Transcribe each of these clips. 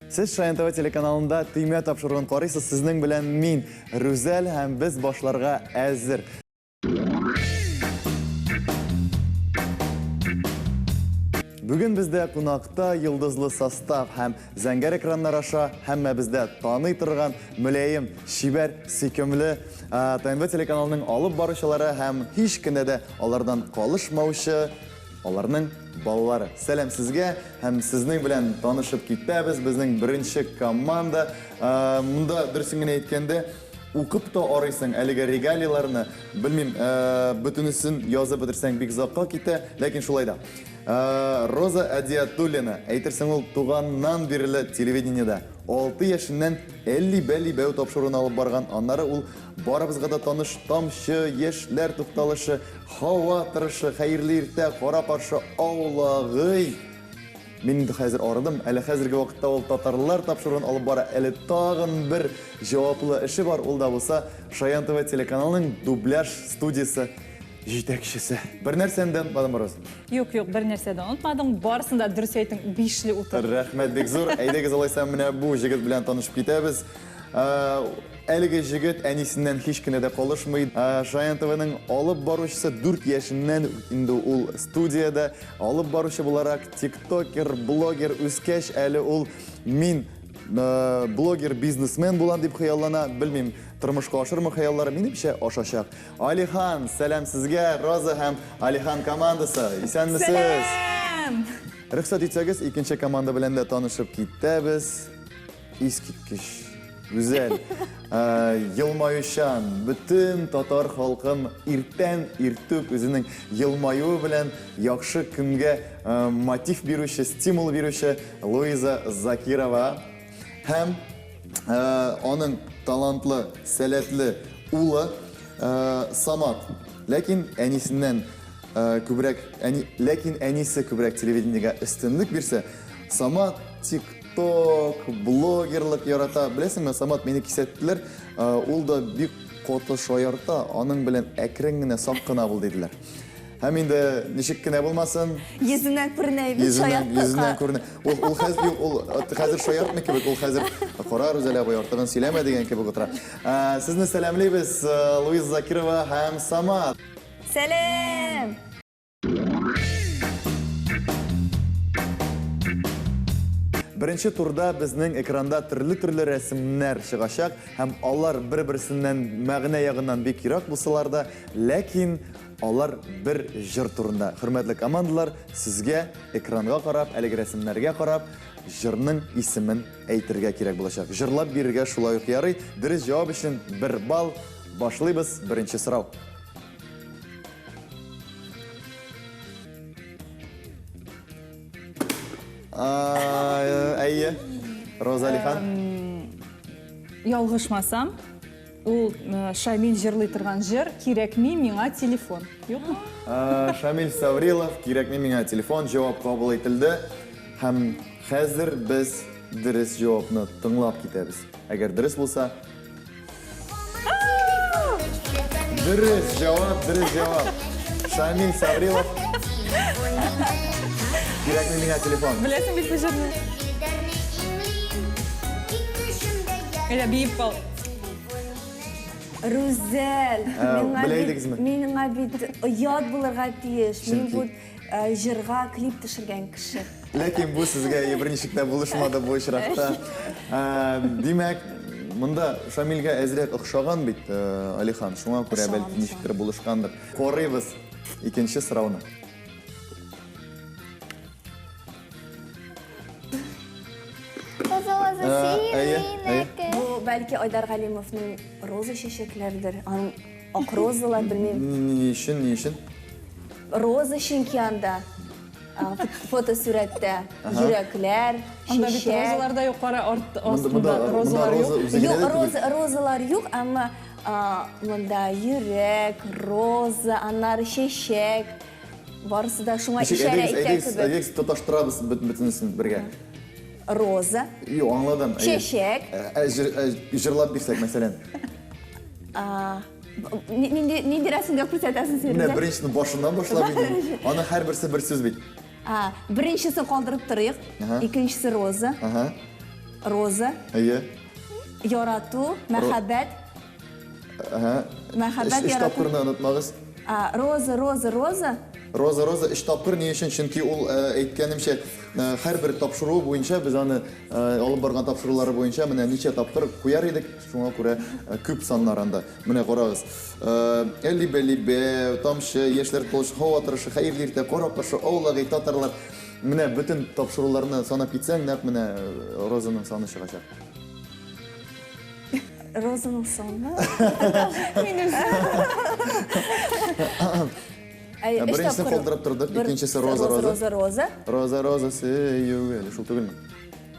Сез Шаян ТВ телеканалында Төймә тапшыруын карыйсыз. Сезнең белән мин, Рүзәл, һәм без башларга әзер. Бүген бездә кунакта йолдызлы состав һәм зәңгәр экраннар аша һәммәбез дә таный торган мөлаем, чибәр, сөйкемле ТНВ телеканалының алып баручылары һәм һич кенә дә алардан калышмаучы аларның балалары. Сәлам сезгә һәм сезнең белән танышып китәбез. Безнең беренче команда. Монда дөресен генә әйткәндә, укып та арыйсың әлеге регалийларны. Белмим, бөтенесен язып бетерсәң бик озакка китә, ләкин шулай да. Роза Әдиатуллина, әйтерсең ул туганнан бирле телевидениедә. 6 яшеннән Әлли-бәлли бәү тапшыруын алып барган, аннары ул барыбызга да таныш Тамчы, Яшьләр тукталышы, Һава торышы, хәерле иртә, кара-каршы аулагый. Мин инде хәзер арыдым. Әле хәзерге вакытта ул татарлар тапшыруын алып бара. Әле тагын бер җаваплы эше бар, ул да булса Шаян ТВ телеканалының дубляж студиясе җитәкчесе. Бер нәрсәне дә онытмадым, Роза. Юк, юк, бер нәрсә дә онытмадың. Барысын да дөрес әйттең, бишле утыр. Рәхмәт бик зур. Әйдәгез алайса менә бу җегет белән танышып китәбез. Әлеге җегет әнисеннән һич кенә дә калышмый. Шаян ТВның алып баручысы 4 яшеннән инде ул студиядә алып баручы буларак, тиктокер, блогер үскәч әле ул мин блогер, бизнесмен булам дип хыяллана. Белмим, тормышка ашырмы хыяллары, минемчә ашачак. Алихан, сәлам сезгә, Роза һәм Алихан командасы. Исәнмесез? Сәлам! Рөхсәт итсәгез, икенче команда белән дә танышып китәбез. Искиткеч гүзәл, елмаючан, бөтен татар халкын иртән иртүк үзенең елмаюы белән яхшы көнгә мотив бирүче, стимул бирүче Луиза Закирова һәм аның талантлы, сәләтле улы Самат. Ләкин әнисеннән күбрәк, әни, ләкин әнисе күбрәк телевидениегә өстенлек бирсә, Самат тик Ток, блогерлык ярата. Беләсеңме, Самат, мине кисәттеләр, ул да бик каты шаярта, аның белән әкрен генә, сак кына бул, диделәр. Һәм инде ничек кенә булмасын, Йөзеннән күренә бит йөзеннән, йөзеннән күренә. Ул, ул хәзер, юк, ул хәзер шаяртмый кебек, ул хәзер кара, Рүзәл абый, артыгын сөйләмә дигән кебек утыра. Сезне сәламлибез, Луиза Закирова һәм Самат. Сәлам! Беренче турда безнең экранда төрле-төрле рәсемнәр чыгачак һәм алар бер-берсеннән мәгънә ягыннан бик ерак булсалар да, ләкин алар бер җыр турында. Хөрмәтле командалар, сезгә экранга карап, әлеге рәсемнәргә карап, җырның исемен әйтергә кирәк булачак. Җырлап бирергә шулай ук ярый. Дөрес җавап өчен бер балл. Башлыйбыз. Беренче сорау. Әйе, Роза Алихан. Ялгышмасам, ул Шамил җырлый торган җыр Кирәкми миңа телефон. Юкмы? Шамил Саврилов, Кирәкми миңа телефон, җавап кабул ителде. Һәм хәзер без дөрес җавапны тыңлап китәбез. Әгәр дөрес булса, Дөрес җавап, дөрес җавап. Шамил Саврилов. Кирәкми миңа телефон. Беләсең бит бу җырны. Әйдә, биеп кал. Рүзәл, миңа белә бит, идегезме? миңа бит оят булырга тиеш. Мин Чөнки? бу җырга клип төшергән кеше. Ләкин бу сезгә берничек тә булышмады бу очракта. Димәк, монда Шамилгә әзрәк охшаган бит Алихан, шуңа күрә бәлки ничектер булышкандыр. Карыйбыз икенче сорауны. Бу бәлки Айдар Галимовның роза чәчәкләрдер. Аның ак розалар, белмим. Ни өчен, ни өчен? Роза чөнки анда. Фотосурәттә йөрәкләр, чәчәк. Анда бит розалар да юк, кара арт астында розалар юк. Юк, роза, розалар юк, әмма монда йөрәк, роза, аннары чәчәк. Барысы да шуңа ишарә итә кебек. Әйдәгез, тоташтырабыз бөтенесен бергә. Роза. Юк, аңладым. Чәчәк. Җырлап бирсәк, мәсәлән. Нинди нинди рәсемгә күрсәтәсең син? Менә беренчесен башыннан башлап инде. Аның һәрберсе бер сүз бит. А, беренчесен калдырып торыйк. Икенчесе роза. Ага. Роза. Әйе. Ярату, мәхәббәт. Әһә. Мәхәббәт, Өч ярату. тапкырны онытмагыз. А, роза, роза, роза. Роза, роза өч тапкыр ни өчен? Чөнки ул әйткәнемчә, һәрбер тапшыруы буенча без аны алып барган тапшырулары буенча менә ничә тапкыр куяр идек, шуңа күрә күп саннар анда. Менә карагыз. Әлибә-либә, тамчы, яшьләр тулыш, һава торышы, хәерле иртә, кара кошы, аулак өй, татарлар. Менә бөтен тапшыруларны санап китсәң, нәкъ менә розаның саны чыгачак. Розаның саны. Мин үзем. Әй, өч Беренчесен тапкыр. калдырып тордык, Бер- икенчесе роза, роза. Роза, роза. Роза, роза, сөю, әле шул түгелме?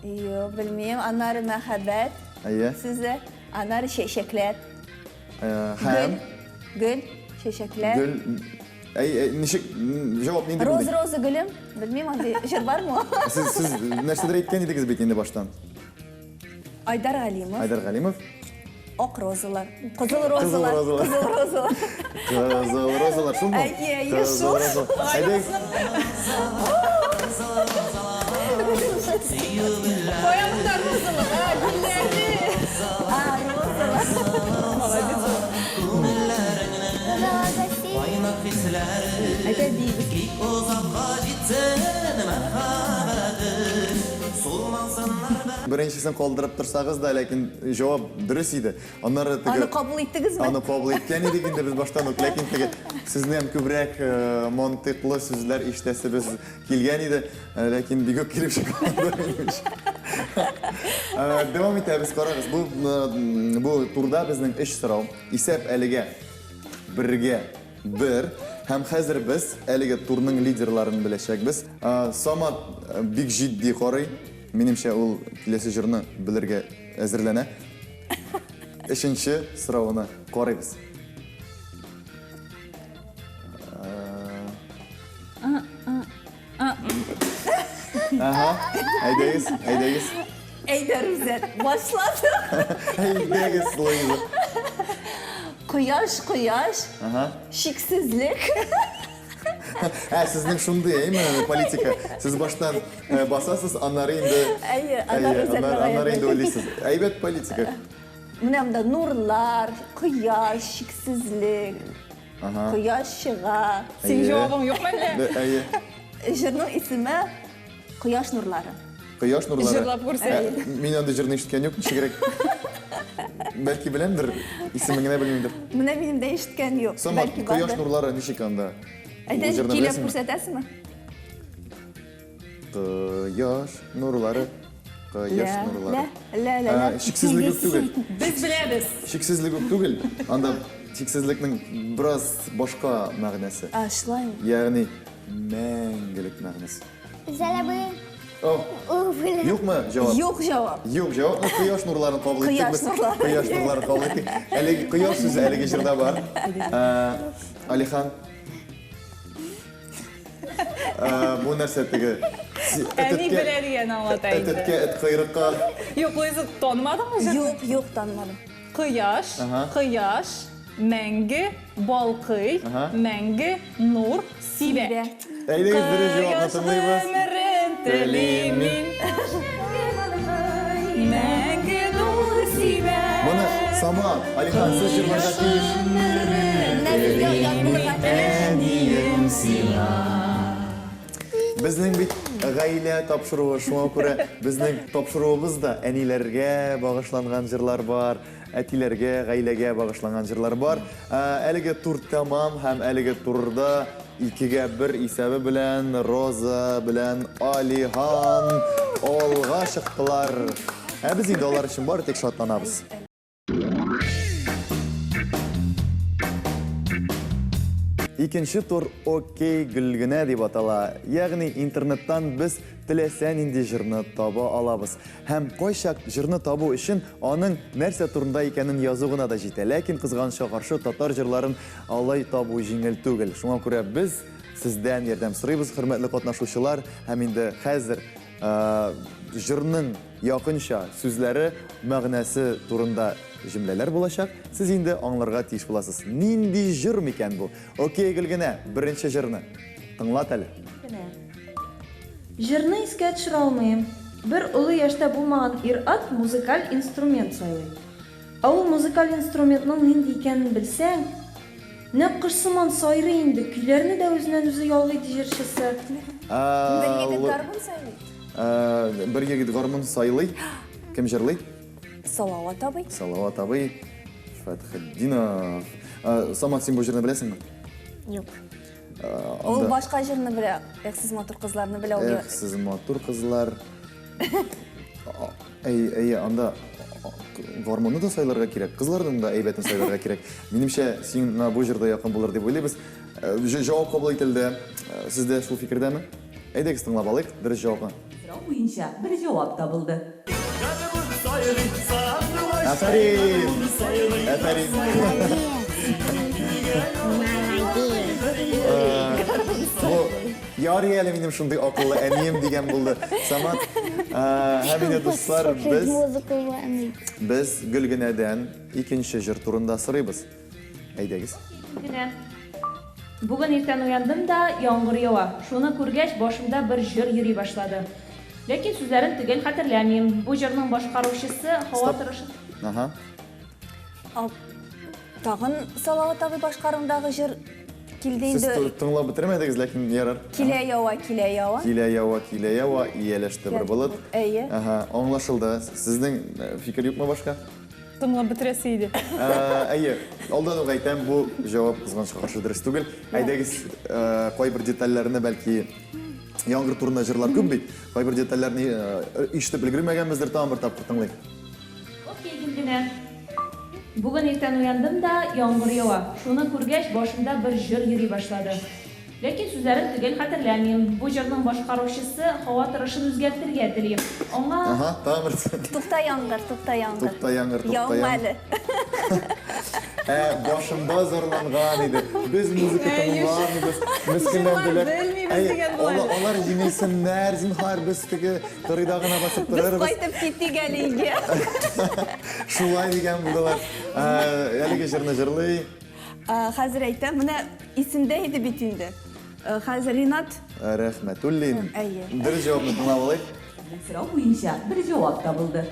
Юк, белмим. Аннары мәхәббәт Әйе. сүзе, аннары чәчәкләр. Һәм Гөл, чәчәкләр. гөл. Әй, әй, ничек җавап нинди Роза, булды? роза, гөлем. Белмим, андый җыр бармы? Сез нәрсәдер әйткән идегез бит инде баштан. Айдар Галимов. Айдар Галимов. Ак розалар. Кызыл розалар. розалар. Кызыл розалар. Кызыл розалар шулмы? Әйе, әйе, Кызыл шул. розалар. Әйдәгез. Кая монда розалар? А, гөлләре. А, розалар. Молодец. Әйдә биибез. Беренчесен калдырып торсагыз да, ләкин җавап дөрес иде. Аннары теге Аны кабул иттегезме? Аны кабул иткән идек инде без баштан ук, ләкин теге сезнең күбрәк мантыйклы сүзләр ишетәсебез килгән иде, ләкин бик үк килеп чыкмады минемчә. Дәвам итәбез, карагыз, бу турда безнең өч сорау. Исәп әлегә бергә бер. Һәм хәзер без әлеге турның лидерларын беләчәкбез. Самат бик җитди карый. Минемчә, ул киләсе җырны белергә әзерләнә. Өченче соравына карыйбыз. Ага, әйдәгез, әйдәгез. Әйдә, Рүзәл, башладык. Әйдәгез, Луиза. Кояш, кояш, Ага. чиксезлек. Ә, сезнең шундый, әйме, политика. Сез баштан басасыз, аннары инде Әйе, аннары Әйе, үзәк аннары инде уйлыйсыз. Әйбәт политика. Менә монда нурлар, кояш, чиксезлек. Ага. Кояш чыга. Синең Әйе. җавабың юкмы әллә? Әйе. Җырның исеме Кояш нурлары. Кояш нурлары. Җырлап күрсәт. Мин андый җырны ишеткән юк, ничегрәк. Бәлки беләмдер, исемен генә белмимдер. Менә минем дә ишеткән юк. Самат, Бәлки кояш бардыр. нурлары ничек анда? Әйдә, Ул җырны көйләп беләсеңме? күрсәтәсеңме? Кояш нурлары, кояш нурлары. Лә, лә, лә, лә. Чиксезлек үк түгел. Без беләбез. Чиксезлек үк түгел. Анда чиксезлекнең бераз башка мәгънәсе. А, шулаймы? Ягъни мәңгелек мәгънәсе. Зәләбе. О, Ул белә. юкмы җавап? Юк җавап. Юк җавап. Ну, кояш нурларын кабул иттек Кояш без. нурлары. Кояш нурларын кабул иттек. Әлеге кояш сүзе әлеге җырда бар. Алихан. Бу нәрсә теге? Әни белә дигән аңлата инде. Эткә, эт койрыкка. Юк, Луиза, танымадыңмы җырны? Юк, юк, танымадым. Кояш, кояш, мәңге, балкый, мәңге, нур, сибә. Сибә. Әйдәгез, дөрес җавапны Кояш тыңлыйбыз. гомерен телим мин. Мәңге нур сибә. Моны Самат, Алихан, сез җырларга тиеш. Менә сезгә оят булырга тиеш. Әнием сиңа. Безнең бит гаилә тапшыруы, шуңа күрә безнең тапшыруыбыз да әниләргә багышланган җырлар бар, әтиләргә, гаиләгә багышланган җырлар бар. Әлеге тур тәмам һәм әлеге турда икегә бер исәбе белән Роза белән Алихан алга чыктылар. Ә без инде алар өчен бары тик шатланабыз. Икенче тур Окей Гөлгенә дип атала. Ягъни интернеттан без теләсә нинди җырны таба алабыз. Һәм кайчак җырны табу өчен аның нәрсә турында икәнен язу гына да җитә. Ләкин кызганычка каршы татар җырларын алай табу җиңел түгел. Шуңа күрә без сездән ярдәм сорыйбыз, хөрмәтле катнашучылар. Һәм инде хәзер җырның якынча сүзләре, мәгънәсе турында җөмләләр булачак. Сез инде аңларга тиеш буласыз. Нинди җыр микән бу? Окей, Гөлгенә, беренче җырны тыңлат әле. Җырны искә төшерә алмыйм. Бер олы яшьтә булмаган ир-ат музыкаль инструмент сайлый. Ә ул музыкаль инструментның нинди икәнен белсәң, нәкъ кош сыман сайрый инде, көйләрне дә үзеннән-үзе ялгый, ди җырчысы. Бер егет гармун сайлый. Бер егет гармун сайлый. Кем җырлый? Салават абый. Салават абый Фәтхетдинов. Самат, син бу җырны беләсеңме? Юк. Ул башка җырны белә. Эх, сез матур кызларны белә ул. Эх, сез матур кызлар. Әй, әйе, анда гармунны да сайларга кирәк, кызларның да әйбәтен сайларга кирәк. Минемчә, сиңа бу җырда якын булыр дип уйлыйбыз. Җавап кабул ителде. Сез дә шул фикердәме? Әйдәгез тыңлап алыйк дөрес җавапны. Сорау буенча бер җавап табылды. Афәрин! Афәрин! Бу ярый әле минем шундый акыллы әнием дигән булды. Самат, һәм инде дуслар, без без Гөлгенәдән икенче җыр турында сорыйбыз. Әйдәгез. Генә. Бүген иртән уяндым да, яңгыр ява. Шуны күргәч, башымда бер җыр йөри башлады. Ләкин сүзләрен төгәл хәтерләмим. Бу җырның башкаручысы һава торышы. Ага. Тагын Салават абый башкаруындагы җыр килде инде. Сез тыңлап бетермәдегез, ләкин ярар. Килә ява, килә ява. Килә ява, килә ява, ияләште бер болыт. Әйе. Ага, аңлашылды. Сезнең фикер юкмы башка? Тыңлап бетерәсе иде. Әйе, алдан ук әйтәм, бу җавап кызганычка каршы дөрес түгел. Әйдәгез, кайбер детальләрне бәлки яңгыр турында җырлар күп бит. Кайбер детальләрне ишетеп өлгермәгәнбездер, тагын бер тапкыр тыңлыйк. Окей, Гөлгенә. Бүген иртән уяндым да, яңгыр ява. Шуны күргәч, башымда бер җыр йөри башлады. Ләкин сүзләрен төгәл хәтерләмим. Бу җырның башкаручысы һава торышын үзгәртергә тели. Аңа. Аһа, тагын берсе. Тукта яңгыр, тукта яңгыр. Тукта яңгыр, тукта Яума әле. Ә башымда зарланган иде. Без музыка тыңламыйбыз. Мескенләнделәр. Белмибез дигән була. Алар җиңелсеннәр, зинһар, без теге кырыйда гына басып торырбыз. Без кайтып китик әле өйгә. Шулай дигән булдылар. Әлеге җырны җырлый. Хәзер әйтәм, менә исемдә иде бит инде. Хәзер Ринат. Рәхмәтуллин. Әйе. Дөрес җавапны тыңлап алыйк. Сорау буенча бер җавап табылды.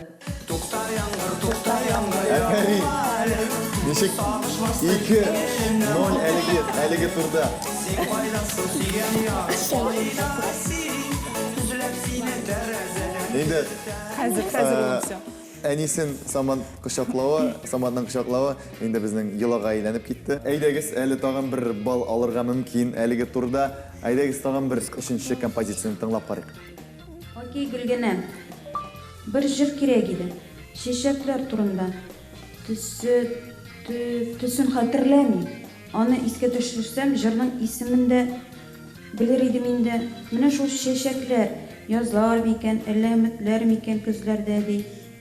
Тукта яңгыр, тукта яңгыр, Афәрин. Ничек? 2-0 әлеге, әлеге турда. Син кайдасың, сөйгән яр? Кайда син? Эзләп сине тәрәзәдән. Инде Хәзер, хәзер ул все. Әнисен Самат кочаклавы, Саматның кочаклавы инде безнең йолага әйләнеп китте. Әйдәгез, әле тагын бер балл алырга мөмкин әлеге турда. Әйдәгез, тагын бер өченче композицияне тыңлап карыйк. Окей, Гөлгенә. Бер җыр кирәк иде. Чәчәкләр турында. Төсе, төсен хәтерләмим. Аны искә төшерсәм, җырның исемен дә белер идем инде. Менә шул чәчәкләр, язлар микән, әллә өметләр микән көзләрдә, ди.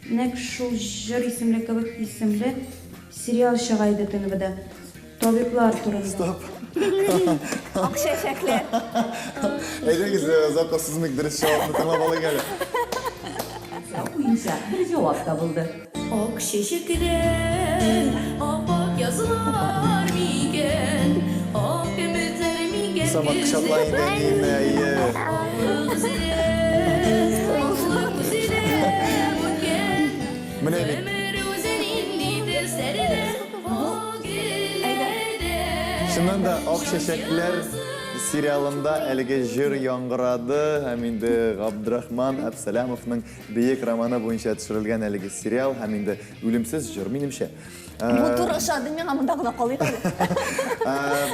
Нәкъ шул җыр исемле кебек исемле сериал чыга иде ТНВда. Табиблар турында. Стоп. Ак чәчәкләр. Әйдәгез, озакка сузмыйк, дөрес җавапны тыңлап алыйк әле. Сорау буенча бер җавап табылды. Ак чәчәкләр, ап-ак язлар микән, ак өметләр микән Самат кочакла инде әниемне, әйе. Аклык үзенә, аклык үзенә үткән. Менә бит. Өмер үзе нинди төсләрдә, ак гөлләрдә. Чыннан да Ак чәчәкләр сериалында әлеге җыр яңгырады һәм инде Габдрахман Әбсәләмовның бөек романы буенча төшерелгән әлеге сериал һәм инде үлемсез җыр, минемчә. Бу тур ошады миңа, монда гына калыйк әле.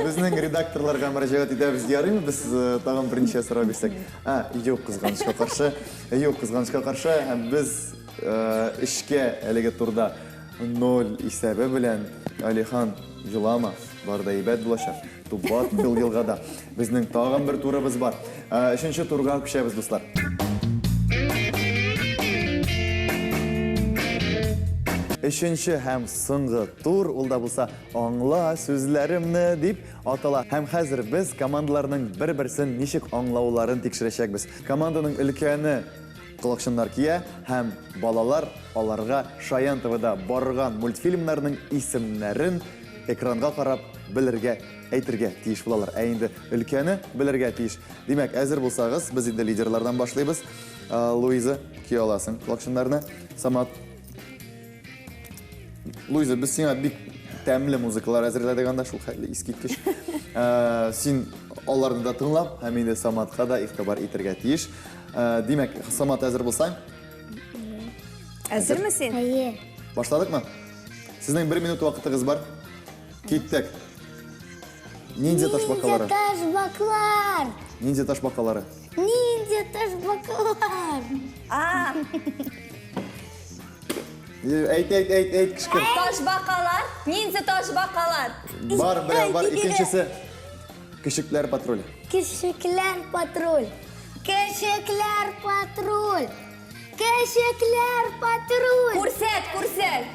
Безнең редакторларга мөрәҗәгать итәбез, ярыймы? Без тагын берничә сорау бирсәк. А, юк, кызганычка каршы. Юк, кызганычка каршы, һәм без эшкә әлеге турда 0 исәбе белән. Алихан, елама, бар да әйбәт булачак. Туп батмый ул елгада. Безнең тагын бер турыбыз бар. Өченче турга күчәбез, дуслар. Өченче һәм соңгы тур, ул да булса Аңла сүзләремне дип атала. Һәм хәзер без командаларның бер-берсен ничек аңлауларын тикшерәчәкбез. Команданың өлкәне колакчыннар кия һәм балалар аларга Шаян ТВда барган мультфильмнарның исемнәрен экранга карап белергә, әйтергә тиеш булалар. Ә инде өлкәне белергә тиеш. Димәк, әзер булсагыз, без инде лидерлардан башлыйбыз. Луиза, кия аласың колакчыннарны. Самат. Луиза, без сиңа бик тәмле музыкалар әзерләдек анда, шул хәтле искиткеч. Син аларны да тыңлап, һәм инде Саматка да игътибар итәргә тиеш. Димәк, Самат, әзер булсаң? Әзерме син? Әйе. Башладыкмы? Сезнең бер минут вакытыгыз бар. Киттек. Ниндзя ташбакалары. Ниндзя ташбаклар. Ниндзя ташбакалары. Ниндзя ташбаклар. А. Әйт, әйт, әйт, әйт, кычкыр. Ташбакалар, ниндзя ташбакалар. Бар, берәү бар, икенчесе. Кешекләр патруль. Кешекләр патруль. Кешекләр патруль. Кешекләр патруль. Күрсәт, күрсәт.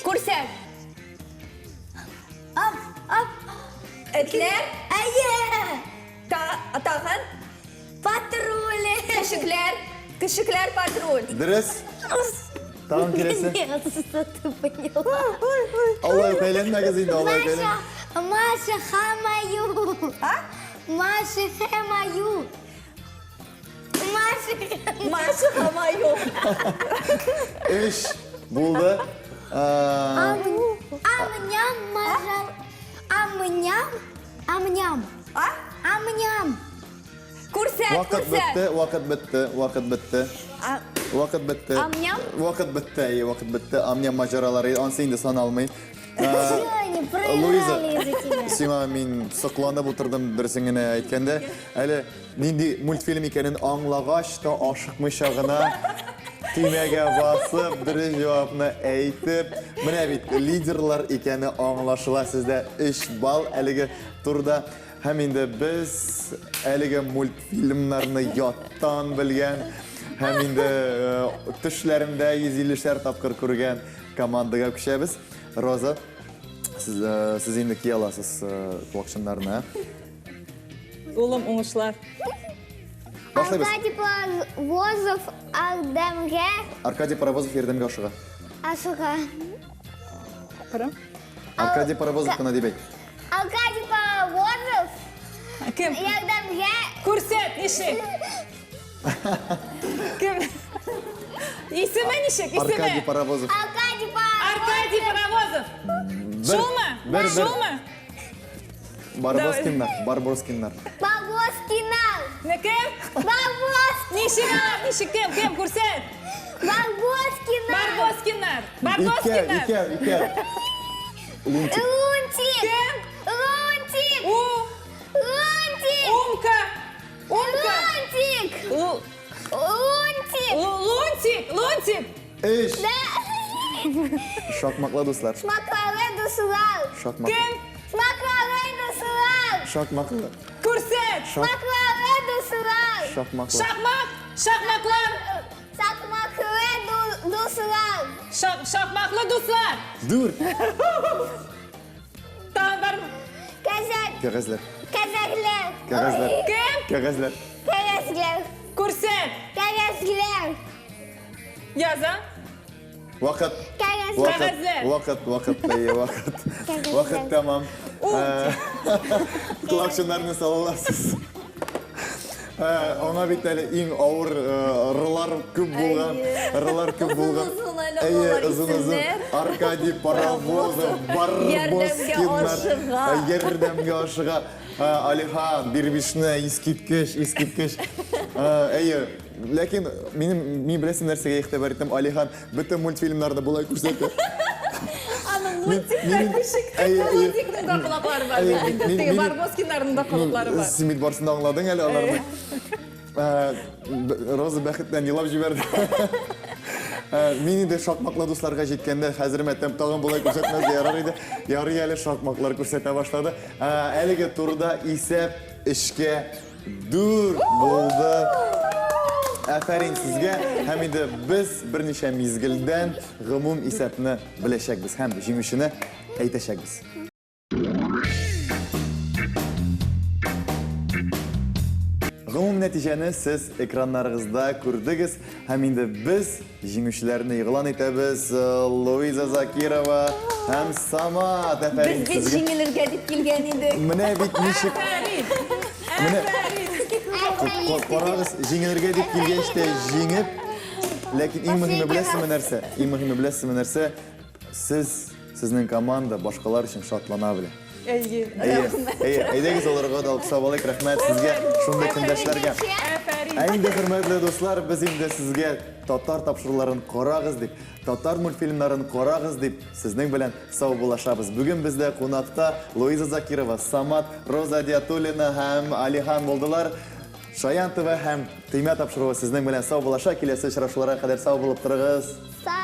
Күрсәт. Ап, ап. Этләр. Әйе. Та, тагын. Патруль. Кешекләр. Кешекләр патруль. Дөрес. Тагын киләсе. Нет, что ты поняла? Алай ук әйләнмәгез инде, алай ук әйлән. Маша, Маша Хамаю. А? Маша Хамаю. Маша. Маша Хамаю. Өч булды. Амням, Маша. Амням, амням. А? Амням. Күрсәт, Вакыт күрсәт. бетте, вакыт бетте, вакыт бетте. Вакыт бетте. Амням? Вакыт бетте, әйе, вакыт бетте. Амням маҗаралары, ансы инде саналмый. Всё, они Луиза, проиграли из-за тебя. сиңа мин сокланып утырдым, дөресен генә әйткәндә. Әле нинди мультфильм икәнен аңлагач та ашыкмыйча гына төймәгә басып, дөрес җавапны әйтеп, менә бит лидерлар икәне аңлашыла сездә 3 балл әлеге турда. Һәм инде без әлеге мультфильмнарны яттан белгән һәм инде э, төшләрендә 150 тапкыр күргән командага күчәбез. Роза, сез, э, сез инде кия аласыз э, колакчыннарны. Улым, уңышлар. Башлыйбыз. Аркадий Паровозов Ардемгә Аркадий Паровозов ярдәмгә ашыга. ашыга. Кара. Аркадий Паровозов кына дип әйт. Аркадий Паровозов Кем? ярдәмгә Күрсәт, ничек? Кем? Исеме ничек? Исеме? Аркадий Паровозов. Аркадий Паровозов Аркадий Паровозов. Бер- Шулмы? Бер, бер. Шулмы? Барбоскиннар, Барбоскиннар. Барбоскиннар. Не кем? Барбос Ничек алар? Ничек кем? Кем? Күрсәт. Барбоскиннар. Барбоскиннар. Икәү, Барбоскиннар. икәү, икәү. Лунтик. Лунтик. Кем? Лунтик. У. Лунтик. Умка. Умка. Лунтик. Лу- Лунтик. Лу- Лунтик. Лунтик. Өч. Шакмаклы дуслар. Шмаклары дуслар. Шакмаклы. Кем? Шмаклары дуслар. Шакмаклы. Күрсәт. Шак, Шмаклары дуслар. шакмаклы. Шакмак. Шакмаклар. Шакмаклы дуслар. Шак, шакмаклы дуслар. Дүрт. Тагын бар. Кәзәк. Кәгазьләр. Кәзәкләр. Кәгазьләр. Кем? Кәгазьләр. Кәгазьләр. Күрсәт. Кәгазьләр. Яза. Вакыт. Кәгазьләр. Вакыт, Кәгазьләр. вакыт, вакыт, әйе, вакыт. Кәгазьләр. Вакыт тәмам. Колакчыннарны сала аласыз. Аңа бит әле иң авыр рылар күп булган. Рылар күп булган. Озын-озын әле Әйе, алар озын-озын. исемнәр. Аркадий Паровозов, Барбоскиннар. Ярдәмгә ашыга. Ярдәмгә ашыга. Алихан, Дирбишне, искиткеч, искиткеч. Әйе, ләкин минем мин беләсең нәрсәгә игътибар иттем? Алихан бөтен мультфильмнарда болай күрсәтә. Аның Мин- мультиклар минем- ничек? Әйе, әйе. Лунтикның да колаклары бар. Әйе, бит инде. мин- Теге мин- Барбоскиннарның да колаклары бар. Син бит барысын да аңладың әле аларны. Роза бәхеттән елап җибәрде. Мин инде шакмаклы дусларга җиткәндә хәзер мәтәм тагын болай күрсәтмәс дә ярар иде. Ярый әле шакмаклар күрсәтә башлады. Әлеге турда исәп эшкә дүрт булды. Афәрин сезгә. Һәм инде без берничә мизгелдән гомум исәпне беләчәкбез һәм җиңүчене әйтәчәкбез. Гомум нәтиҗәне сез экраннарыгызда күрдегез. Һәм инде без җиңүчеләрне игълан итәбез. Луиза Закирова һәм Самат. Афәрин Без бит сезгә. җиңелергә дип килгән идек. Менә бит ничек. Менә карагыз, җиңелергә дип килгәч тә җиңеп, ләкин иң мөһиме беләсезме нәрсә? Иң мөһиме беләсезме нәрсә? Сез, сезнең команда башкалар өчен шатлана белә. Әйе. Әйе, әйе, әйдәгез аларга да алкышлап алыйк, рәхмәт сезгә шундый көндәшләргә. Афәрин. Ә инде, хөрмәтле дуслар, без инде сезгә татар тапшыруларын карагыз дип, татар мультфильмнарын карагыз дип, сезнең белән саубуллашабыз. Бүген бездә кунакта Луиза Закирова, Самат, Роза Диатуллина һәм Алихан булдылар. Шаян ТВ һәм Төймә тапшыруы сезнең белән саубуллаша. Киләсе очрашуларга кадәр сау булып торыгыз. Сау.